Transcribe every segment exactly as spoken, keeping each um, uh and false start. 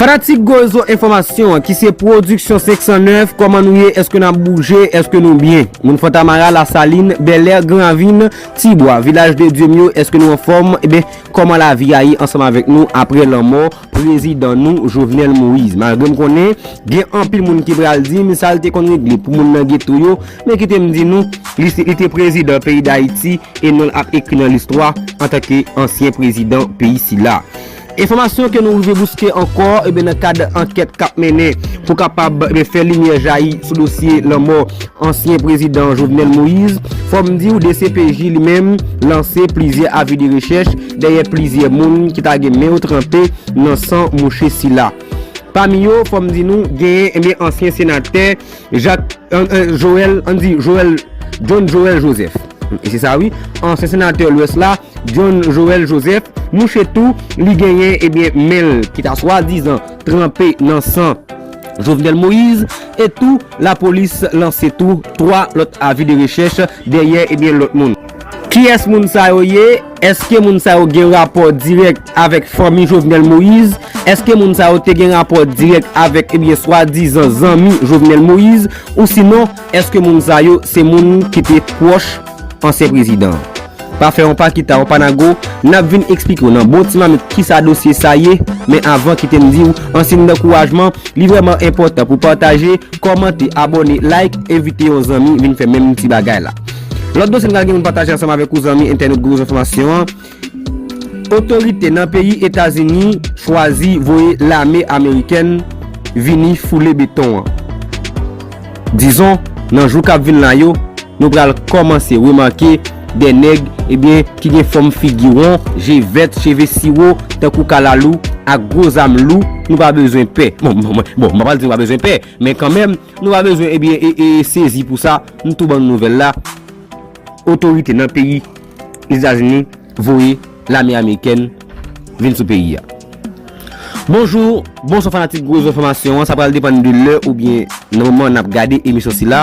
Fanatik Gwozo Enfòmasyon an ki se Pwodiksyon senk san nèf, kòman nou ye? Èske n ap bouje? Èske nou byen? Moun Fontamara, Lasalin, Bèlè, Gran Ravin, Tibwa, Vilaj de Dye m yo, èske nou anfòm? Ebyen, kòman lavi a ye ansanm avèk nou apre lanmò prezidan nou, Jovenel Moïse? Malgre m konnen, gen anpil moun ki pral di m sa l te konn regle pou moun nan geto yo, men kite m di nou, li, se- li te prezidan peyi Dayiti e non l ap ekri nan listwa antanke ansyen prezidan peyi sila. Enfòmasyon ke nou rive bouske ankò, ebyen, nan kad ankèt k ap mennen pou kapab, ebyen, fè limyè jayi sou dosye lanmò ansyen prezidan Jovenel Moïse, fò m di w D C P J li menm lanse plizyè avi de rechèch dèyè plizyè moun ki ta gen men yo tranpe nan san mouche sila. Pami yo, fò m di nou, genyen, ebyen, ansyen senatè Jacques, euh, euh, Joël, ann di Joël, John Joël Joseph. E se sa wi, ansyen senatè Lwès la, John Joël Joseph, mouche tou, li genyen, ebyen, men l ki ta swadizan tranpe nan san Jovenel Moïse, e tou, lapolis lanse tou twa lòt avi de rechèch dèyè, ebyen, lòt moun. Kiyès moun sa yo ye? Èske moun sa yo gen rapò dirèk avèk fanmi Jovenel Moïse? Èske moun sa yo te gen rapò dirèk avèk, ebyen, swadizan zanmi Jovenel Moïse? Ou sinon, èske moun sa yo se moun ki te pwòch ansyen prezidan an? Pa fè yon pa kita, yon pa nago, n ap vin eksplike w nan bon ti mamit kisa dosye sa ye, men avan kite m di w, an siy d ankourajman, li vrèman enpòtan pou pataje, kòmante, abòne, like, envite yon zanmi vin fè menm ti bagay la. Lòt dosye n pral gen pou n pataje ansanm avèk ou zanmi entènot Gwozo Enfòmasyon an, otorite nan peyi Etazini chwazi voye lame amerikèn vini foule beton an. Dizon, nan jou k ap vin la yo, nou pral kòmanse remake de nèg, ebyen, ki gen fòm figi won, je vèt, cheve siwo, tankou kalalou, ak gwo zam lou, nou pa bezwen pè. Bon, bon, bon, bon, m pa pral di nou pa bezwen pè, men kanmenm, nou pa bezwen, ebyen, e, e, sezi pou sa, m tou ban nou nouvèl la. Otorite nan peyi Etazini voye lame amerikèn vin sou peyi a. Bonjou, bonswa fanatik Gwozo Enfòmasyon an, sa pral depann de lè oubyen nan moman n ap gade emisyon sila.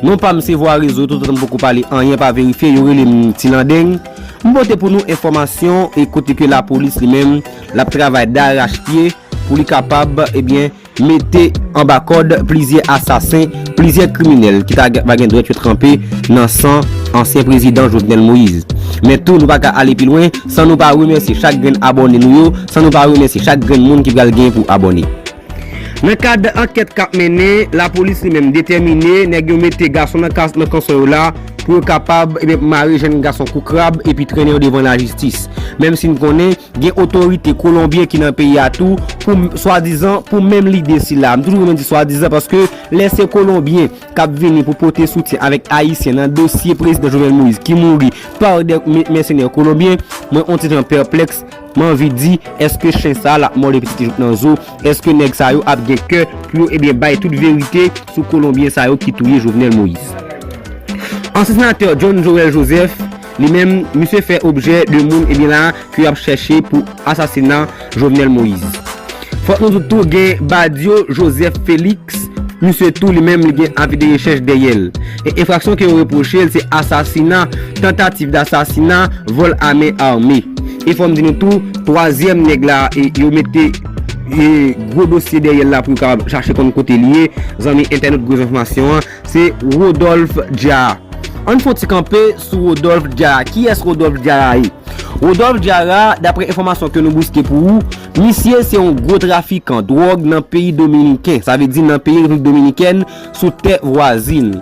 Non pa m se Vwa Rezo, toutotan m poko pale anyen pa verifye, yo rele m Ti Landeng. M pote pou nou enfòmasyon e kote ke lapolis li menm, l ap travay darachpye pou li kapab, ebyen, mete anba kòd plizyè asasen, plizyè kriminèl ki ta va gen dwèt yo tranpe nan san ansyen prezidan Jovenel Moïse. Men tou, nou pa ka ale pi lwen san nou pa remèsye chak grenn abòne nou yo, san nou pa remèsye chak grenn moun ki pral gen pou abòne. Nan kad ankèt k ap mennen, lapolis li menm detèmine nèg yo mete gason nan kas, nan kanson yo la pou yo kapab, ebyen, mare jèn gason kou krab epi trennen yo devan lajistis. Menm si n konnen gen otorite kolonbyen ki nan peyi a tou pou m-, swadizan pou menm lide sila. M toujou renmen di swadizan paske lè se kolonbyen k ap vini pou pote soutyen avèk ayisyen nan dosye prezidan Jovenel Moïse ki mouri pa de mè-, mèsenè kolonbyen, mwen on ti jan pèplèks. M anvi di, èske chen sa a l ap mòde pitit li jouk nan zo? Èske nèg sa yo ap gen kè pou yo, ebyen, bay tout verite sou kolonbyen sa yo ki touye Jovenel Moïse? Ansyen senatè John Joël Joseph, li menm, misye fè objè de moun, ebyen, la, ke y ap chèche pou asasina Jovenel Moïse. Fòk nou di tou gen Badio Joseph Félix, misye tou li menm li gen avi de rechèch dèyè l. E enfraksyon ke yo repwoche l se asasina, tantativ dasasina, vòl a men ame. E fò m di nou tou, twazyèm nèg la, e yo mete, e gwo dosye dèyè l la pou yo kapab chache konn kote li ye, zanmi entènot Gwozo Enfòmasyon an, se Rodolphe Diarra. Ann fè yon ti kanpe sou Rodolphe Diarra. Kiyès Rodolphe Diarra ye? Rodolphe Diarra, daprè enfòmasyon ke nou bouske pou ou, misye se yon gwo trafikan dwòg nan peyi dominiken, sa vle di nan peyi Repiblik Dominikèn, sou tè vwazin.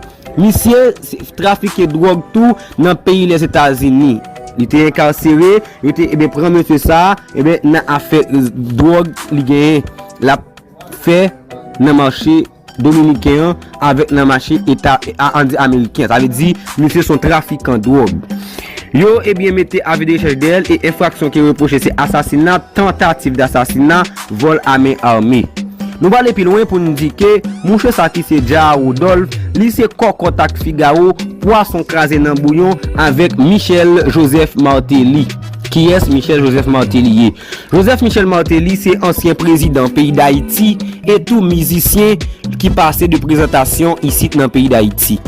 Misye se trafike dwòg tou nan peyi Lèzetazini. Li te enkasere, yo te, ebyen, pran mesye sa, ebyen, nan afè, e, dwòg li genyen. L ap fè nan mache dominiken an avèk nan mache eta, a, ann di ameriken. Sa vle di, misye se yon trafikan dwòg. Yo, ebyen, mete avi de rechèch dèyè l e enfraksyon ki repwoche se asasina, tantativ dasasina, vòl a men ame. Nou prale pi lwen pou n di ke mouche sa ki se Diarra Rodolphe, li se kòkòt ak figawo, pwason kraze nan bouyon avèk Michel Joseph Martelly. Kiyès Michel Joseph Martelly ye? Joseph Michel Martelly se ansyen prezidan peyi Dayiti e tou mizisyen ki pase de prezantasyon isit nan peyi Dayiti.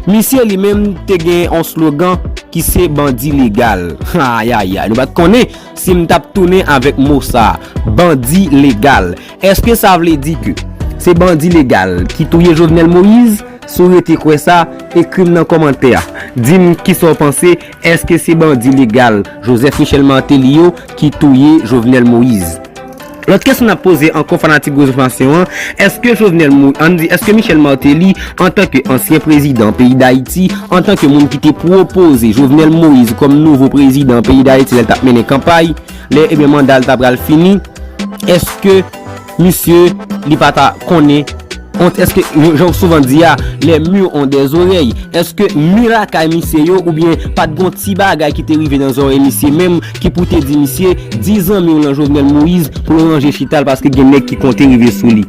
Misye li menm te gen yon slogan ki se bandi legal. Ayayay, nou pa t konnen si m t ap tounen avèk mo sa, bandi legal. Èske sa vle di ke se bandi legal ki touye Jovenel Moïse? Si w rete kwè sa, ekri m nan kòmantè a. Di m kisa w panse, èske se bandi legal Joseph Michel Martelly yo ki touye Jovenel Moïse? Lòt kesyon n ap poze ankò fanatik Gwo Enfòmasyon an, èske Jovenel Mo-, ann di, èske Michel Martelly, antanke ansyen prezidan peyi Dayiti, antanke moun ki te pwopoze Jovenel Moïse kòm nouvo prezidan peyi Dayiti lè l t ap mennen kanpay, lè, ebyen, manda l ta pral fini, èske misye li pa ta konnen, ont, èske, jan w souvan di a, les murs ont des oreilles, èske mi lakay misye yo, oubyen pa t gon ti bagay ki te rive nan zòrèy misye menm ki pou te di misye, di zanmi w lan Jovenel Moïse pou l ranje chita l paske gen nèg ki konte rive sou li?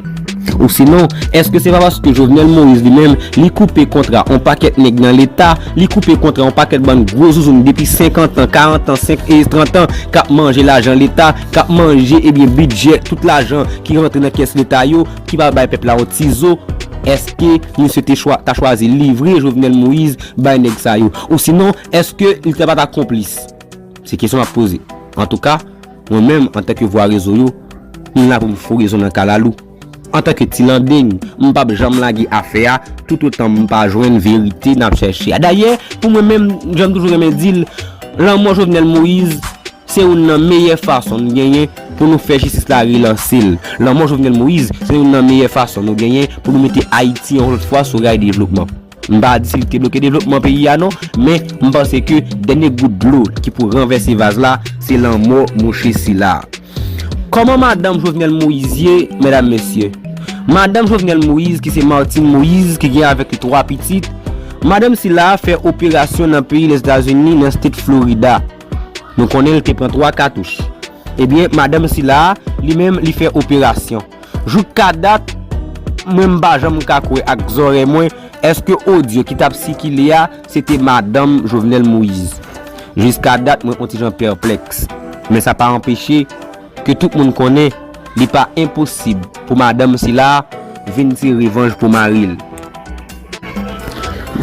Ou sinon, èske se pa paske Jovenel Moïse li menm, li koupe kontra on pakèt nèg nan Leta, li koupe kontra on pakèt bann gwo zouzoun depi senkant an, karant an, senk e trant an, k ap manje lajan Leta, k ap manje, ebyen, bidjè, tout lajan ki rantre nan kès Leta yo, ki pa bay pèp la on ti zo? Èske misye te chwa-, ta chwazi livre Jovenel Moïse bay nèg sa yo? Ou sinon, èske li ta pa ta konplis? Se kesyon m ap poze. Antouka, mwen menm, antanke vwa rezo yo, m la pou m fou rezon nan kalalou. Antanke ti landeng, m p ap janm lage afè a, toutotan m pa jwenn verite n ap chèche a. Dayè, pou mwen menm, jan m toujou renmen di l, lanmò Jovenel Moïse, se youn nan meyè fason n genyen pou nou fè jistis la relanse l. Lanmò Jovenel Moïse, se youn nan meyè fason nou genyen pou nou mete Ayiti yon lòt fwa sou ray devlopman. M pa di si li te bloke devlopman peyi a non, men m panse ke dènye gout dlo ki pou ranvèse vaz la, se lanmò mouche sila. Kòman madanm Jovenel Moïse ye, medam, mesye? Madanm Jovenel Moïse, ki se Martine Moïse, ki gen avèk li twa pitit, madanm sila fè operasyon nan peyi Lèzetazini, nan state Florida. Nou konnen l te pran twa katouch. Ebyen, madanm sila, li menm, li fè operasyon. Jouk ka dat, mwen m pa janm ka kwè ak zòrèy mwen, èske odyo ki t ap sikile a, se te madanm Jovenel Moïse? Jiska dat, mwen on ti jan pèplèks. Men sa pa anpeche ke tout moun konnen li pa enposib pou madanm sila vin tire revanj pou mari l.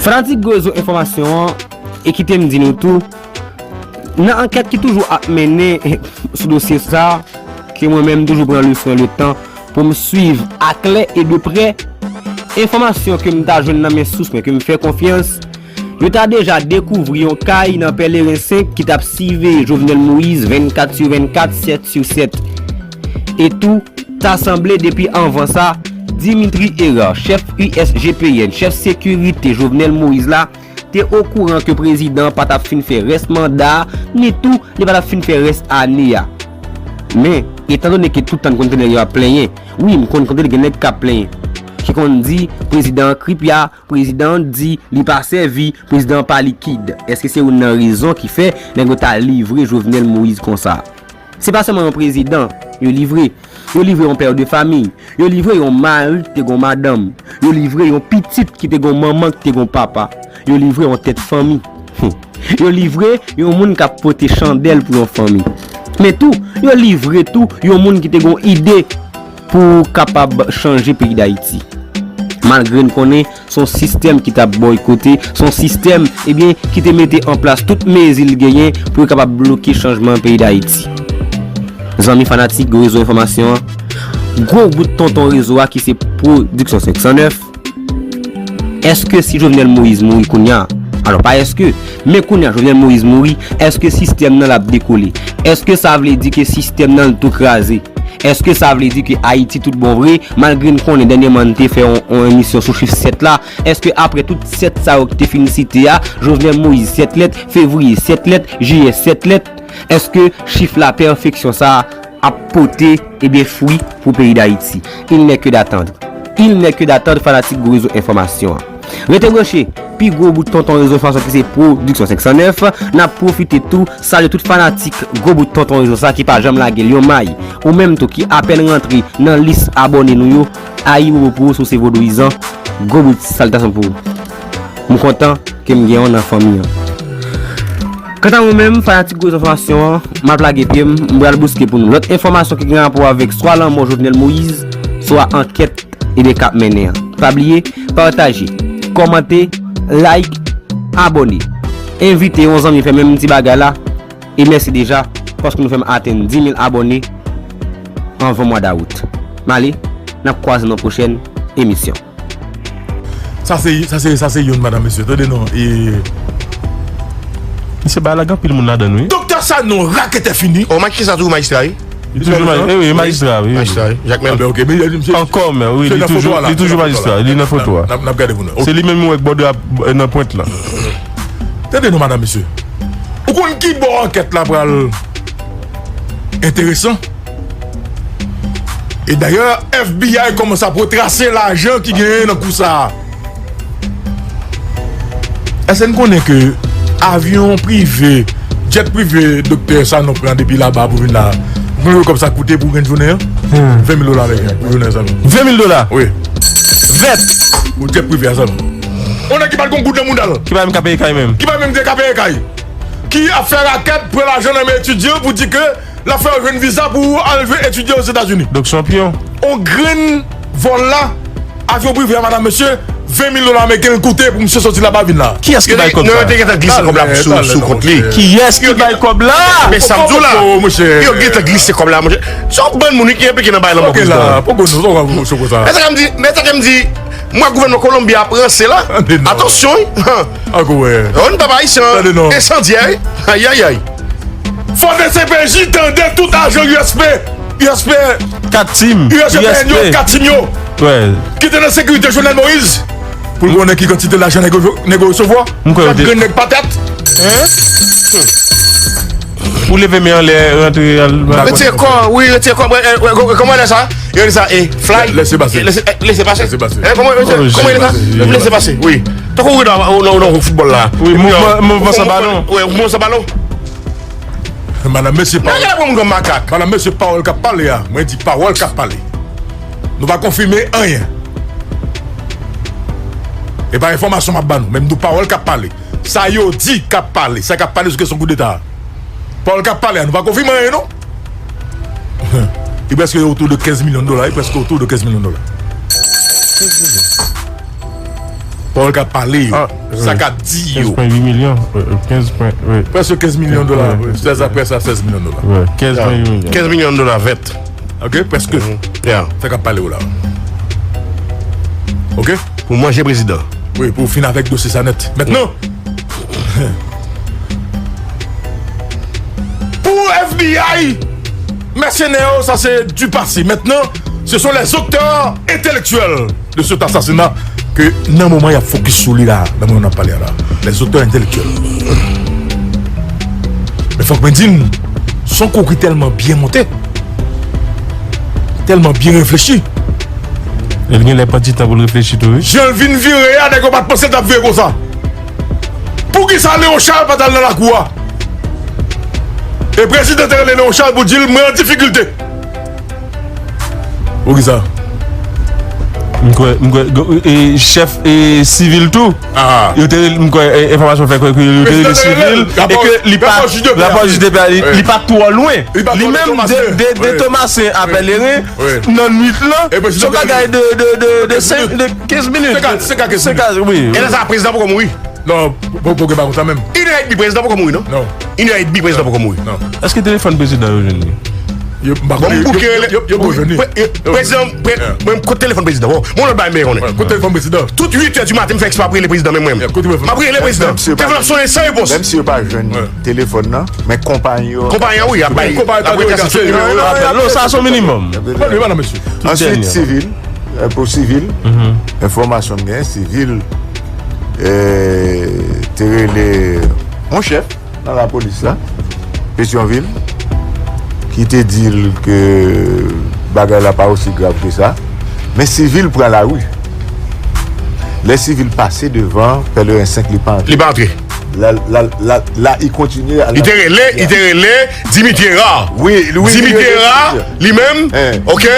Fanatik Gwo Rezo Enfòmasyon an, e kite m di nou tou, nan ankèt ki toujou ap mennen sou dosye sa, ke mwen menm toujou pran le swen, le tan pou m swiv aklè e de prè, enfòmasyon ke m ta jwenn nan men sous mwen, ke m fè konfyans, yo ta deja dekouvri yon kay nan Pèleren senk ki t ap siveye Jovenel Moïse vennkat sou vennkat, sèt sou sèt. E tou, ta sanble depi anvan sa, Dimitri Hérard, chèf U S G P N, chèf sekirite Jovenel Moïse la, te okouran ke prezidan an pa t ap fin fè rès manda a, ni tou li pa t ap fin fè rès ane a. Men, etandone ke tout tan n konn tande nèg yo ap plenyen, wi, m konn tande gen nèg k ap plenyen, ki konn di prezidan an kripya, prezidan an di li pa sèvi, prezidan an pa likid. Èske se youn nan rezon ki fè nèg yo ta livre Jovenel Moïse konsa? Se pa sèlman yon prezidan yo livre. Yo livre yon pè de famiy. Yo livre yon mari ki te gon madanm. Yo livre yon pitit ki te gon manman, ki te gon papa. Yo livre yon tèt fanmi. Hum. Yo livre yon moun k ap pote chandèl pou yon fanmi. Men tou, yo livre tou yon moun ki te gon ide pou kapab chanje peyi Dayiti. Malgre n konnen se yon sistèm ki t ap bòykote, se yon sistèm, ebyen, ki te mete an plas tout mezi l genyen pou yo kapab bloke chanjman peyi Dayiti. Zanmi fanatik Gwo Rezo Enfòmasyon an, gwo bout tonton rezo a ki se Pwodiksyon senk san nèf, èske si Jovenel Moïse mouri kounye a, alò pa èske, men kounye a Jovenel Moïse mouri, èske sistèm nan l ap dekole? Èske sa vle di ke sistèm nan l tou kraze? Èske sa vle di ke Ayiti tout bon vre? Malgre n konnen dènyèman n te fè yon, yon emisyon sou chif sèt la, èske apre tout sèt sa yo ki te fin site a, Jovenel Moïse sèt lèt, Fevriye sèt lèt, Jiyè sèt lèt, èske chif la pèfeksyon sa a ap pote, ebyen, fwi pou peyi Dayiti? Il n'est que d'attendre. Il n'est que d'attendre, fanatik Gwo Rezo Enfòmasyon an. Rete branche, pi gwo bout tonton rezo enfòmasyon ki se Pwodiksyon senk san nèf, n ap pwofite tou salye tout fanatik gwo bout tonton rezo sa ki pa janm lage l yon may. Ou menm tou ki apèn rantre nan lis abòne nou yo, ayibobo pou ou si w se vodouyizan, gwo bout salitasyon pou ou. M kontan ke m gen w nan fanmi an. Kanta mwen menm, fanatik Gwo Enfòmasyon an, m ap lage pye m, m pral bouske pou nou lòt enfòmasyon ki gen rapò avèk swa lanmò Jovenel Moïse, swa ankèt ebyen k ap mennen an. Pa bliye, pataje, kòmante, like, abòne. Envite yon zanmi fè menm ti bagay la. E mèsi deja paske nou fè m atenn dis mil abòne anvan mwa dawout. M ale, n ap kwaze nan pwochèn emisyon. Sa se, sa se, sa se youn, madanm, mesye. Tande non. E... Mesye, bagay la gen anpil moun ladan l, wi. Doktè Sanon, raketè fini. O, majistra toujou majistra, wi. Li toujou maj- eh wi, majistra, wi. Majistra, wi. Jakmèl. Ah, ben, ok, men li se... Ankò, men, wi, li toujou, li toujou majistra. Li nan foto a. N ap gade pou nou. Se li menm mwen k bò dra nan pwent lan. Tande non, madanm, mesye. Ou konn ki bò ankèt la pral enteresan? E dayè, FBI kòmanse ap retrase lajan ki genyen nan kou sa a. Èske n konnen ke avyon prive, jet prive Doktè Sanon pran depi laba pou vin la, ou konn kòb sa koute pou grenn jounen an? Ven mil dola ameriken pou jounen an sèlman. Ven mil dola? Wi. Vèt! Pou jet prive a sèlman. Yon nèg ki pa t gon goud nan mouda l. Ki pa menm ka peye kay menm. Ki pa menm gen ka peye kay. Ki ap fè rakèt, pran lajan nan men etidyan pou di ke l ap fè yo jwenn viza pou al etidye Ozetazini. Donk se yon pyon. On grenn vòl la, avyon prive a, madanm, mesye, ven mil dola ameriken l koute pou misye sòti laba vin la. Kiyès ki bay kòb sa? Non, yo te gentan glise kòb la sou, sou kont li. Kiyès ki bay kòb la? Men sa m di w la, yo gentan glise kòb la, monchè. Se yon bann moun ki enplike nan bagay lanmò prezidan. Poko nou, poko nou, poko sa. Men sa k ap di, men sa k ap di, mwen gouvènman Kolonbi ap ranse la. Atansyon, wi. Ankò, wè. Yon pèp ayisyen, ensandyè, wi. Ayayay. Fò D C P J tande tout ajan U S P, U S P, Kat tim, U S P N yo, kat tim yo, ki te nan sekirite Jovenel Moïse, pou l konnen ki kantite lajan nèg yo, nèg yo resevwa. Kat grenn nèg patat. Ou leve men anlè, rantre al. Retire kò, wi, retire kò. Kòman e sa? Yo di sa, e, fly. Lese pase. Lese pase. Kòman e sa? Lese pase, wi. Tankou ou nan foutbòl la. Wi, mouvman san balon. Wi, mouvman san balon. Madanm, mesye, pawòl. Madanm, mesye, pawòl k ap pale a. Mwen di pawòl k ap pale. Nou pa konfime anyen. E pa enfòmasyon m ap ba nou, men m di w pawòl k ap pale. Sa yo di k ap pale, sa k ap pale sou kesyon koudeta a. Pawòl k ap pale a, nou pa konfime anyen, non. Li prèske otou de kenz milyon dola, li prèske otou de kenz milyon dola. Pawòl k ap pale yo, sa k ap di yo. Kenz pwen uit milyon. Kenz pwen, wi. Prèske kenz milyon dola, wi. Sèz apre sa, sèz milyon dola. Kenz pwen uit milyon. Kenz milyon dola vèt. Ok, prèske. Sa k ap pale yo la. Ok? Pou manje prezidan. Wi, pou fin avèk dosye sa nèt. Mentnan, pour F B I, mercenaires, ça c'est du passé. Maintenant, ce sont les auteurs intellectuels de cet assassinat ke nan moman y ap fokis sou li la, nan moman n ap pale a la. Les auteurs intellectuels. Men fòk mwen di n, se yon kou ki tèlman byen monte, tèlman byen reflechi. E l gen lè pran ti tan pou l reflechi tou, wi. Jan l vin vire a, nèg yo pa t panse l t ap vire konsa. Poukisa Léon Charles pa t al nan lakou a? E prezidan te rele Léon Charles pou di l, mwen an difikilte. Poukisa? M kwè, m kwè, e, chèf, e, sivil tou. Yo te rele, m kwè, e, enfòmasyon fè kwè ke yo te rele sivil e ke li pa, rapò jij de pè a, li pa twò lwen. Li menm, de, de, de Tomasen a Pèleren, nan nwit lan, se yon bagay de, de, de, de senk, de kenz minit. Senk a, senk a kenz minit. Wi. E lè sa a, prezidan poko mouri. Non, poko gen bagay konsa menm. Inè edmi, prezidan poko mouri, non? Non. Inè edmi, prezidan poko mouri. Non. Èske telefòn prezidan yo jwenn li? Yo, m pa konnen, yo, yo, yo, yo poko jwenn li. Prezidan, mwen, kote telefòn prezidan? Bon, mwen lòt bagay m bezwen konnen. Kote telefòn prezidan? Tout uit è di maten, m fè eksprè ap rele prezidan, men mwen menm. M ap rele prezidan. Telefòn ap sonnen san repons. Menm si yo pa jwenn telefòn nan, men konpayi yo. Konpayi an, wi, ap bay. Konpayi an, wi. Apre, sa se minimòm. Wi, madanm, mesye. Answit, sivil, pou sivil, enfòmasyon m gen, sivil te rele yon chèf nan lapolis la, Petyonvil, ki te di l ke bagay la pa osi grav ke sa. Men sivil pran lari. Lè sivil pase devan Pèleren senk, li pa antre. Li pa antre. La, la, la, la, li kontinye. Li te rele, li te rele Dimitri Hérard. Wi, wi. Dimitri Hérard, li menm, oke,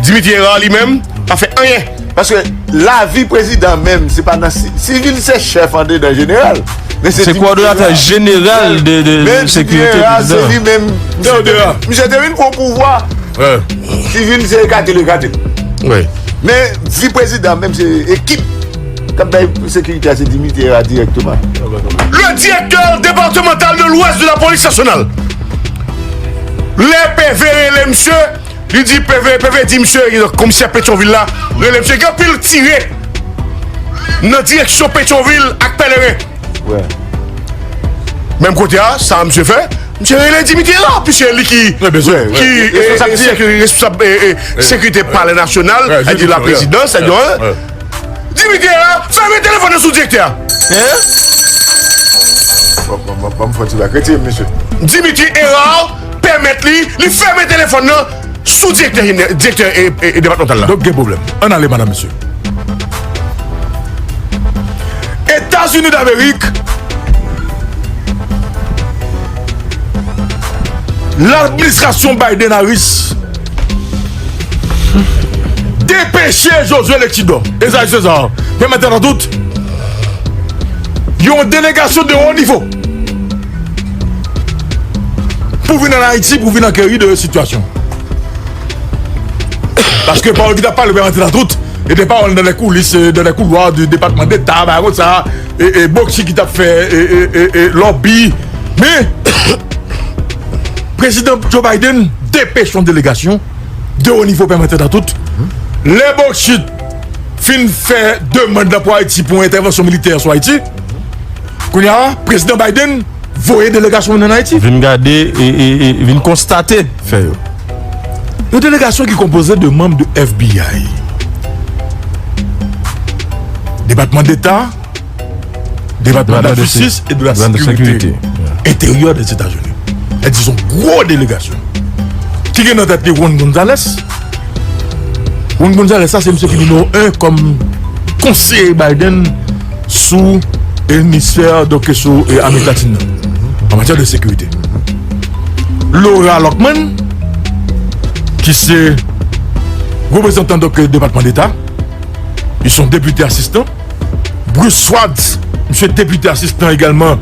Dimitri Hérard, li menm, pa fè anyen. Paske lavi prezidan menm, se pa nan si-, sivil se chèf andedan jeneral. Men se kowòdonatè jeneral de, de sekirite prezidan. Se li menm. Misye te vin pran pouvwa. Sivil se ekate l, ekate l. Men vi prezidan menm se ekip. Bay sekirite a se Dimitri Hérard dirèkteman. Le directeur départemental de l'Ouest de la police nationale. Lè P V rele misye, li di P V, P V di misye, komisè Petyonvil la, rele misye, gen anpil tire nan direksyon Petyonvil ak Pèleren. Wè. Menm kote a, sa misye fè, misye rele Dimitri Hérard, piske li ki, ki, eh, eh, seki-, responsab, eh, eh, sekirite palè nasyonal, sèdi la prezidans, sèdi, eh, Dimitri Hérard fèmen telefòn nan sou direktè a. Hein? Bon, bon, bon, bon, fò ti bak. Retire m, mesye. Dimitri Hérard pèmèt li, li fèmen telefòn nan sou direktè jenè-, direktè, e, e, e depatmantal la. Donk, gen pwoblèm. Ann ale, madam, mesye. Etazini Damerik, ladministrasyon Biden-Harris depeche Josué Lexidor, Esaü César, Pierre Martin Latout, yon delegasyon de wo nivo pou vin ann Ayiti, pou vin ankeri de sitiyasyon. Paske pawòl ki t ap pale Pierre Martin Latout, e te pawòl nan lè koulis, e, nan lè koulwa di Depatman Deta, bagay konsa, e, e, Boksy ki t ap fè, e, e, e, e, lòbi. Men, Prezidan Joe Biden depeche yon delegasyon de wo nivo Pierre Martin Latout. Lè Boksy fin fè demann lan pou Ayiti, pou yon entèvansyon militè sou Ayiti, kounye a, Prezidan Biden voye delegasyon vin ann Ayiti. Vin gade e, e, e vin konstate fè yo. Yon delegasyon ki konpoze de manm de F B I, Depatman Deta, Depatman de la Jistis e de la Sekirite Enteryè dèzetazini. Sa di se yon gwo delegasyon ki gen nan tèt li Juan Gonzalez. Juan Gonzalez, sa se misye ki nimewo en kòm konseye Biden sou emisfè, donk sou, e, Amerik Latin nan, an matyè de sekirite. Laura Lockman, ki se reprezantan, donk, Depatman Deta, li se yon depite asistan. Bruce Swartz, misye depite asistan egalman,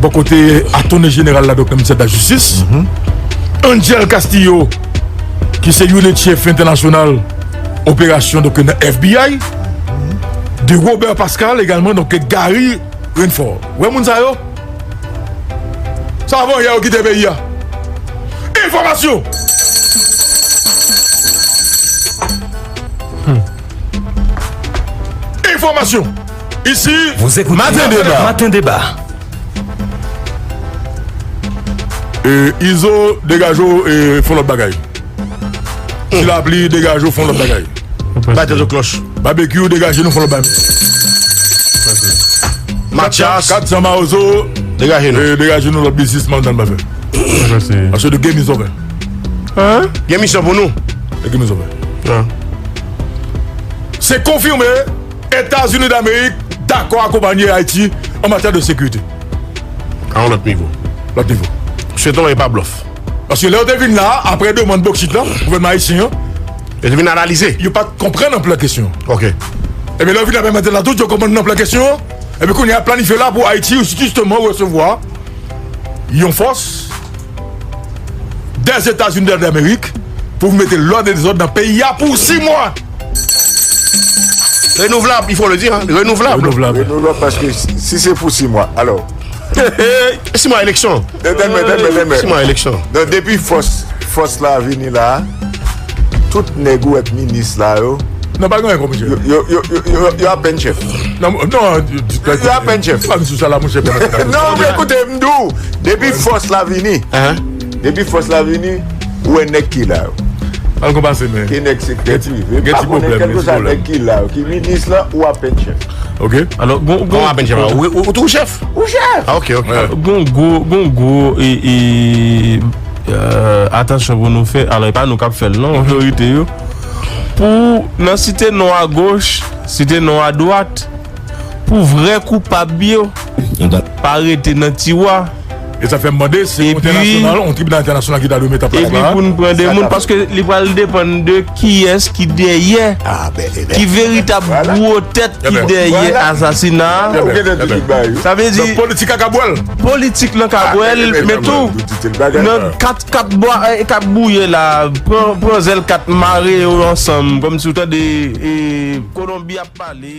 bò kote Attorney General la, donk nan ministè de la Jistis. Angel Castillo, ki se Unit Chief entènasyonal operasyon, donk nan F B I. De Robert Pascal egalman, donk Gary Renfort. Wè moun sa yo? Sa vanyan yo kite peyi a. Enfòmasyon! Enfòmasyon. Isi, vous écoutez Matin Débat. Matin Débat. E, Izo, degaje w, e, fè yon lòt bagay. Ti Lapli, degaje w, fè yon lòt bagay. Bay tèt yo klòch. Babekyou, degaje nou, fè yon lòt bagay. Matyas. Kat San Mawozo, degaje nou. E, degaje nou, lòt biznisman nou t al fè. Paske the game is over. Hein? Gen misyon pou nou. The game is over. Se konfime, Etazini Damerik dakò akonpanye Ayiti an matyè de sekirite. A yon lòt nivo. Lòt nivo. Se ton e pa blòf. Paske lè yo te vin la, apre demann boksit lan, gouvènman ayisyen an, yo te vin analize. Yo pa t konprann anplè kesyon an. Ok. Ebyen, lè yo vin la, pèmèt la tout, yo konprann anplè kesyon an. Ebyen, kounye a, planifye la pou Ayiti, jisteman, resevwa yon fòs dèzetazini dèlamerik pou mete lòd e dezòd nan peyi a pou sis mwa. Renouvlab, il faut le dire, hein, renouvlab. Renouvlab. Renouvlab, paske si, si se pou sis mwa, alò, sis mwa eleksyon. Tèlman, tèlman, tèlman. Sis mwa eleksyon. Donk, depi fòs, fòs la vini la, tout nèg ou wè k minis la yo, non, pa gen anyen kòm yo, yo, yo, yo, yo, yo apèn chèf. Non, non, yo apèn chèf. Pa vin sou sa la, monchè. Non, men ekoute, m di w, depi fòs la vini, depi fòs la vini, ou wè nèg ki la yo. Al konn pase, men. Ki nèg sektè prive. Gen ti pwoblèm, gen ti pwoblèm. Nèg ki la yo, ki minis la, ou apèn chèf. Ok. Alò, gon, gon, ou apèn chèf, ou, ou, ou tou chèf? Ou chèf. Ah, ok, ok. Gon gwo, gon gwo, e, e, euh, atansyon pou nou fè. Alò, e pa nou k ap fè l, non, otorite yo. Pou nan site non agoch, site non adwat, pou vrè koupab yo pa rete nan tiwa, E sa fè m mande, se yon entènasyonal, yon tribinal entènasyonal ki ta dwe mete an plas la. Epi pou n pran de moun, paske li pral depann de kiyès ki dèyè, ki veritab gwo tèt ki dèyè asasina a. Sa vle di, politik la ka bwè l. Politik lan ka bwè l, men tou, nan kat k ap bwa, k ap bouye la, pran, pran zèl kat, mare yo ansanm, kòmsi w tande, e, Kolonbi ap pale.